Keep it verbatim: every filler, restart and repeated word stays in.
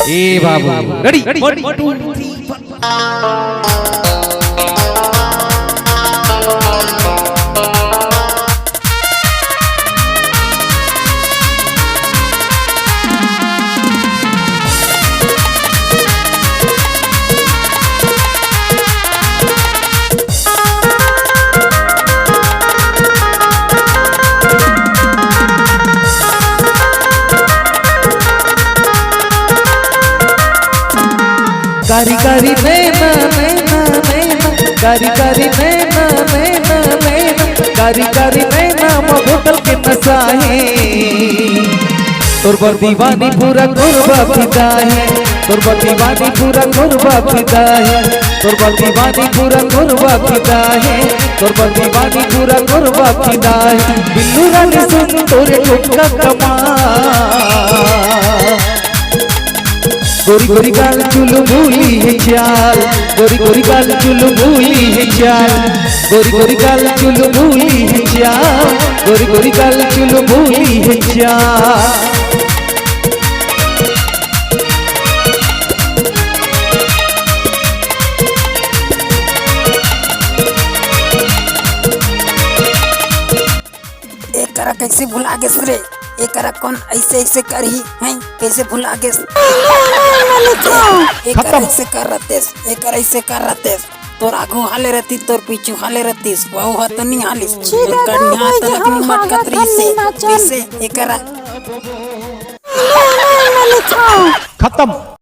ए बाबू, ready? One, two, three, four. कारी कारी नैना, नैना, नैना, कारी कारी नैना, नैना, नैना, कारी कारी नैना म बोतल के नशा हे। तोर बर दीवानी पूरा कोरबा फिदा हे, तोर बर दीवानी पूरा कोरबा फिदा हे, तोर बर दीवानी पूरा कोरबा फिदा हे, तोर बर दीवानी पूरा कोरबा फिदा हे। बिल्लू रानी सुन तोरे ठुमका कमाल। गोरी गोरी गाल चुलबुली हे चाल, गोरी गोरी गाल चुलबुली हे चाल, गोरी गोरी गाल चुलबुली हे चाल, गोरी गोरी गाल चुलबुली हे चाल। एकरा कैसे भुला गेस रे? एकरा कौन ऐसे ऐसे करही हैं? कैसे भुला गेस? एकरा खत्म। ऐसे कर रहतेस, एकरा ऐसे कर रहतेस। तोर आगू हाले रहती, तोर पीछू हाले रहतीस, वहू ह तो नहीं हालिस। तोर कनिहा तलक नहीं मटकत रहीस हे। कैसे एकरा? खत्म।